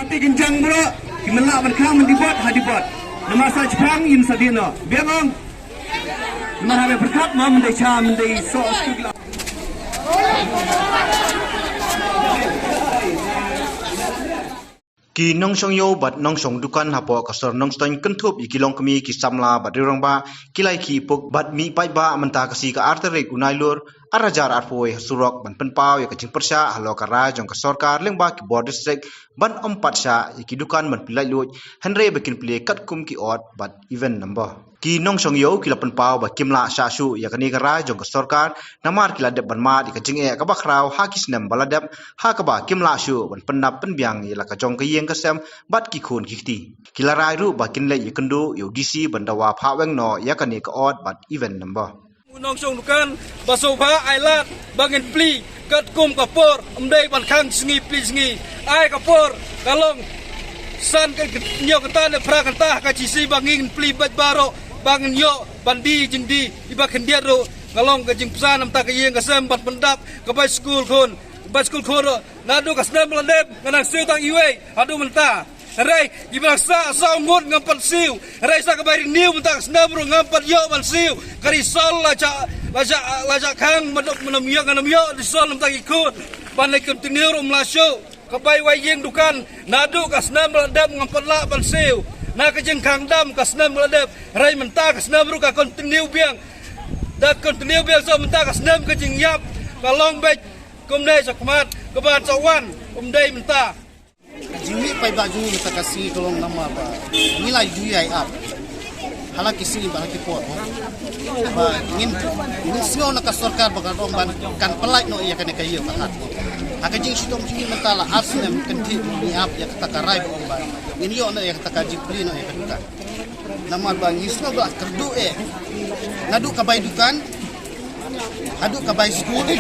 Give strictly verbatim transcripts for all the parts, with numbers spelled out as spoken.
Te kin jang bro, ki mynlah ban khang mynta bot ha di bot. Namar sa chipang yin sa di no. Biang ong. Namar ha pyrkhat ma mynta cha mynta so. Ki nongshong ïew bad nongshong dukan hapoh ka sor Nongstoiñ kynthup ïa ki longkmie ki samla bad riewrangbah ki la ïa ki puk bad mih paidbah mynta ka sngi ka ar tarik u Nailur ar hajar arphew wei ha surok ban pynpaw ïa ka jingpyrshah halor ka rai jong ka sorkar lyngba ki bor district ban ym pat shah ïa ki dukan ban plie laitluid hynrei ba kin plie katkum ki odd bad even number. Ki nongshong ïew ki la pynpaw ba kim lah shah shuh ïa kane ka rai jong ka sorkar namar ki la dep ban mad ïa ka jingeh kaba khraw ha ki snem ba la dep ha kaba kim lah shuh ban pyndap pynbiang ïa la ka jong ka ïing ka sem bad ki khun ki kti. Ki la rai ruh ba kin leit ïakynduh ïa u D C ban dawa phah weng noh ïa kane ka odd bad even number. U nongshong dukan ba sngewbha ai lad ba ngin plie katkum ka por, ym dei ban khang sngi plie sngi. Ai ka por ka long san ka hynñiew kynta ne phra kynta ka jingsi ba ngin plie bad baroh ba ngin ïoh ban die jingdie iba khyndiat ruh ka long ka jingpynsan namta ka ïing ka sem ban pyndap ka bai skul khun, bai skul khun ruh. Naduh ka snem ba la dep nga nang siew tang iwei haduh mynta. Hynrei iba nang sah saw ngut ngam pat siew. Hynrei sa ka bai renew mynta ka snem ruh ngam pat ïoh ban siew. Ka result la jah, la jah, la jah khang mynta mynta ym ïoh, ngam ïoh result mynta ki khun. Ban leit continue ruh ym lah shuh. Ka bai wai ïing dukan naduh ka snem ba la dep ngam pat lah ban siew. Na ka jingkhang dam ka snem ba la dep. Hynrei mynta ka snem ruh ka continue biang. Da continue biang, so mynta ka snem ka jingïap ka long beit kumne sa khmat, ka ban sa wan ym dei mynta. Ka jingmih paidbah jong ngi mynta ka sngi ka long namar ba ngi la ju ïai ap ha la ki sngi bad ha ki por ba ngin, ngin sngew na ka sorkar ba kan ong ban kan pyllait noh ïa kane ka ïew ka hat. Ha ka jingshitom jong ngi mynta la ar snem kynthih ngi ap ïa kata ka rai ba ong ba ngin ïoh noh ïa kata ka jingplie noh ïa ka dukan. Namar ba ngi sngewbha kyrduh eh naduh ka bai dukan haduh ka bai skul. Te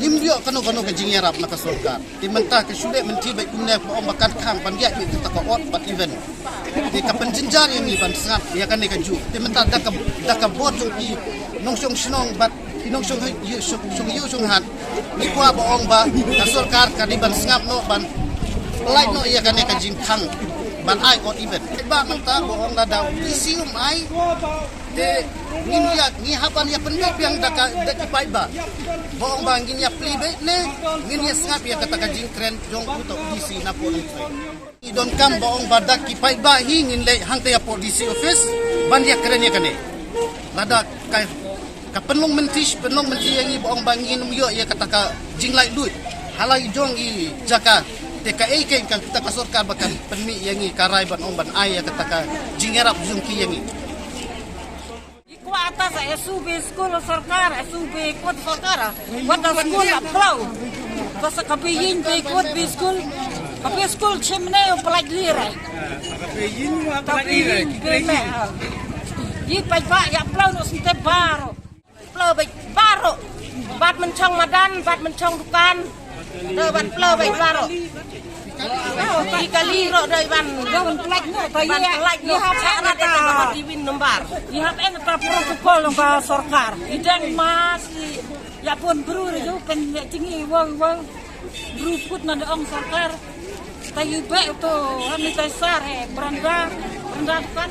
ngim ïoh kano kano ka jingïarap na ka sorkar. Te mynta ka shu leh mynta bad kumne ba ong ba kan khang ban ïaid ïa kata ka odd bad even. Te ka pynjynjar ïa ngi ban sngap ïa kane kajuh. Te mynta da ka, da ka bor jong ki nongshong shnong bad ki nongshong ïew, shong, shong ïew shong hat. Ngi kwah ba ong ba ka sorkar ka dei ban sngap noh ban pyllait noh ïa kane ka jingkhang ban ai odd even. Ba mynta ba ong lada u D C um ai. Te ngin ïa, ngi hap ban ïa pynbeit biang da ka, da ki paidbah. Ba ong ba ngin ïa plie beit ne ngin ïa sngap ïa kata ka jingkren jong uta u D C na pdeng trei. Ngi donkam ba ong ba da ki paidbah hi ngin leit hangta ïa pdeng D C office ban ïa kren ïa kane. Lada ka, ka pynlong mynta, pynlong mynta ïa ngi ba ong ba ngin ym ïoh ïa kata ka jinglaitluid ha la ki jong ki jaka. Te kaei kein kata ka sorkar ba kan pynmih ïa ngi ka rai ban ong ban ai ïa kata ka jingïarap jong ki ïa ngi. Ngi kwah ta sa ïa shu beh skul sorkar, ïa shu beh kut sorkar. Wat da skul la plau. Ka sa ka beh ïing beh kut beh skul. Ka beh skul chim ne u pynlait lire. Ka beh ïing beh me. Ïa paidbah ïa plau noh sinte baroh. Plau bad baroh. Bad mynchong madan, bad mynchong dukan. Dei ban plau bad baroh. Ki kali ruh dei ban, ban pyllait noh, ban pyllait noh. Ïa hap eng kata, ïa hap eng kata protocol jong ka sorkar. Ïa dang mask, ïa bun bru ruh ïa pyn ïa jingïa wow wow. Bru kut na dei ong sorkar. Ta ïa beh to, hani ta sar he, beranda, beranda dukan.